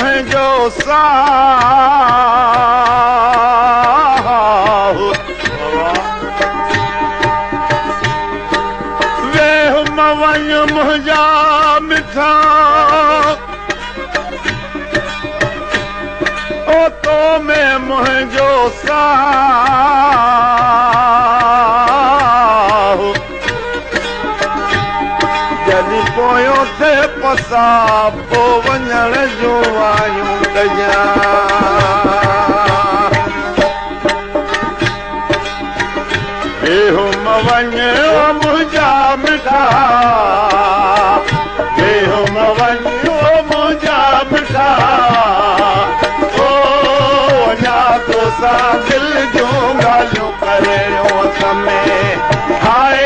منهنجو ساهه. ويهه م وڃ منهنجا مٺا، او تو ۾ منهنجو ساهه. جڏهن پويون ٿئي پساهه، پوءِ وڃڻ جون وايون ڪجان. ويهه م وڃ منهنجا مٺا، ويهه م وڃ منهنجا مٺا، او اڃا تو سان دل جون ڳالهيون ڪرڻيون اٿم. هاءِ،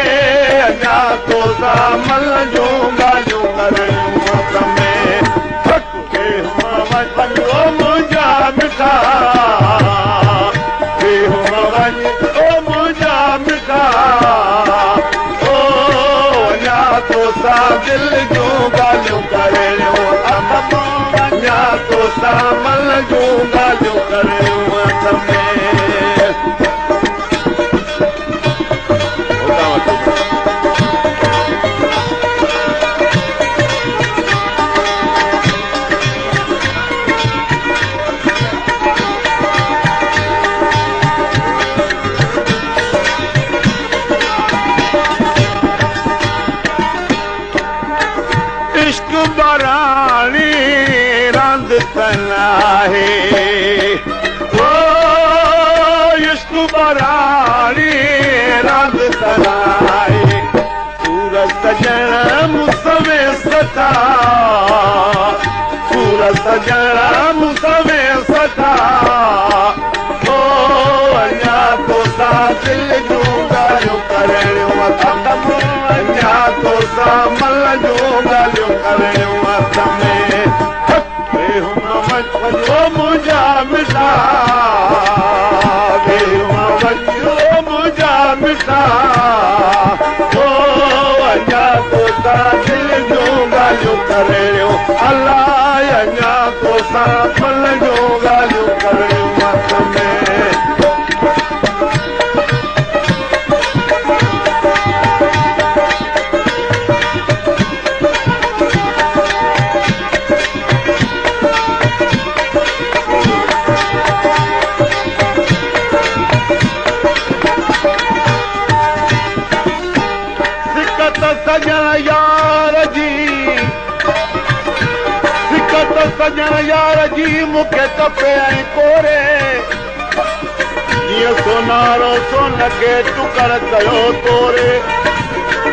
اڃا تو سان من جون ڳالهيون ڪرڻيون اٿم. ويهه م وڃ منهنجا مٺا، ويهه م وڃ منهنجا مٺا، او اڃا تو سان دل جون ڳالهيون ڪرڻيون اٿم، اڃا تو سان من جون ڳالهيون ڪرڻيون اٿم. عشق ٻاراڻي راند ته ناهي، او عشق ٻاراڻي راند ته ناهي. سور سڄڻ مون سوين سٺا، سور سڄڻ مون سوين سٺا، او اڃا تو سان دل جون ڳالهيون ڪرڻيون اٿم، اڃا تو سان من جون ڳالهيون ڪرڻيون اٿم. ويهه م وڃ منهنجا مٺا، ويهه م وڃ منهنجا مٺا، او اڃا تو سان دل جون ڳالهيون ڪرڻيون، الائي اڃا تو سان من جون ڳالهيون ڪرڻيون اٿم. سڪت سڄڻ يار جي، سڪت سڄڻ يار جي مون کي ڪپي ۽ ڪوري، جيئن سونارو سون کي ٽڪر ڪيو توري.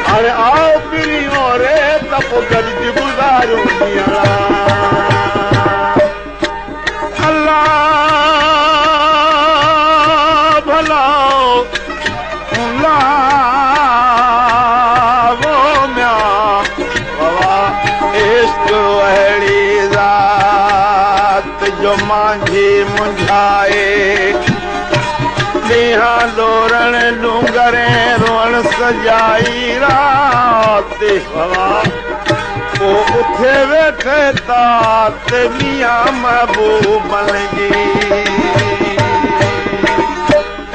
هاڻي آئو پريون ري ته پوءِ گڏجي گذاريون ڏينهن. الله ڀلا عشق اهڙي ذات جو مانجهي منجهائي، ڏينهن ڏورڻ ڏونگري روئڻ سجائي رات. پوءِ اٿي ويٺي تات ميان محبوبن جي.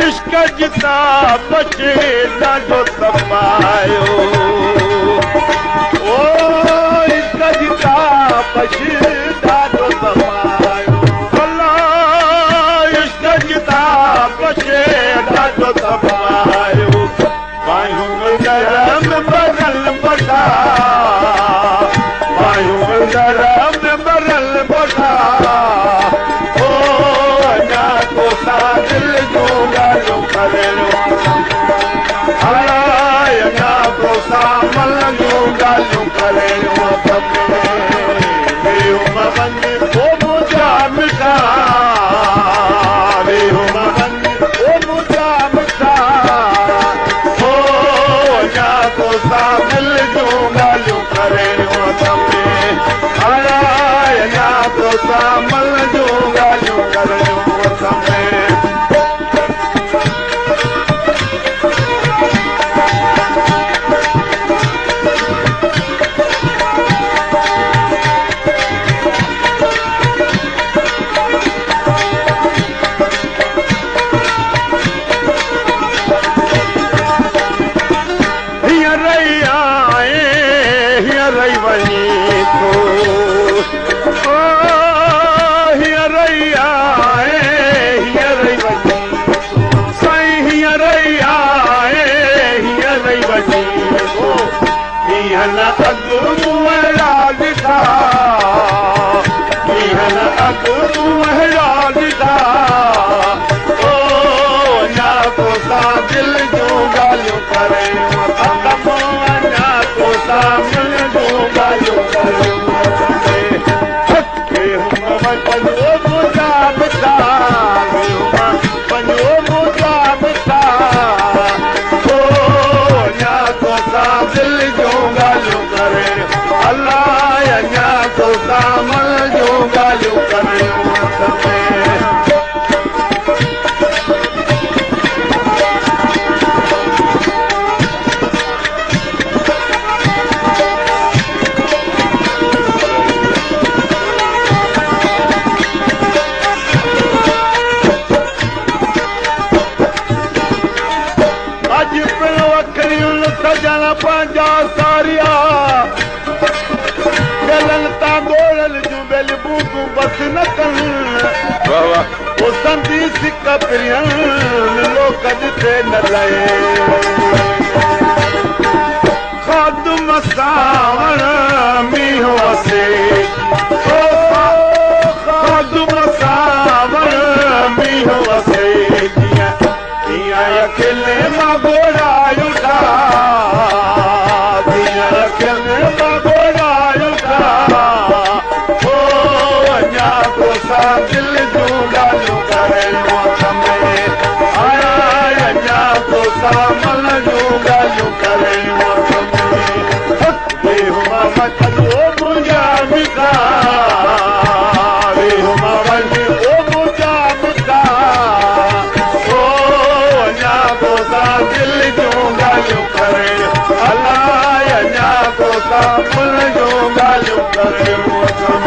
عشق جتا بچي ڏاڍو تپايو، او عشق جتا بچي ڏاڍو تپايو، الله عشق جتا بچي ڏاڍو تپايو. باهيون گرم ٻرل بٺا، باهيون گرم ٻرل بٺا، او اڃا تو سان دل جون ڳالهيون ڪرڻيون، الائي اڃا تو سان من جون ڳالهيون ڪرڻيون اٿم. ويهه م وڃ او منهنجا مٺا، ويهه م وڃ او منهنجا مٺا، او اڃا تو سان دل جون ڳالهيون ڪرڻيون اٿم، الائي اڃا تو سان من جون ڳالهيون ڪرڻيون اٿم. اهڙا ڏٺا، او اڃا توسان دل جون ڳالهيون ڪرڻيون اٿم، اڃا توسان من جون ڳالهيون ڪرڻيون اٿم. وڃو منهنجا مٺا، وڃو منهنجا مٺا، او اڃا توسان دل جون ڳالهيون ڪرڻيون، الائي اڃا توسان من جون ڳالهيون ڪرڻيون اٿم. اڄ پڻ اکڙيون سڄڻ پنهنجا ساريا، ڳلن تان ڳوڙهل جون ٻيل بوندون بس نه ڪن. واهه واهه. او سندي سڪ پرين لوڪ ڏٺي نه لهي. خادم سانوڻ مينهن وسي، او خادم سانوڻ مينهن وسي، جيئن تيئن اکين مان ڳوڙها اٺا، تيئن اکين مان ڳوڙها اٺا، او اڃا توسان دل جون ڳالهيون ڪرڻيون اٿم، آيا اڃا توسان من جون ڳالهيون ڪرڻيون اٿم. او منهنجا مٺا، وڃ او منهنجا مٺا، او اڃا توسان دل جون ڳالهيون ڪرڻيون، الائي اڃا توسان من جون ڳالهيون ڪرڻيون اٿم.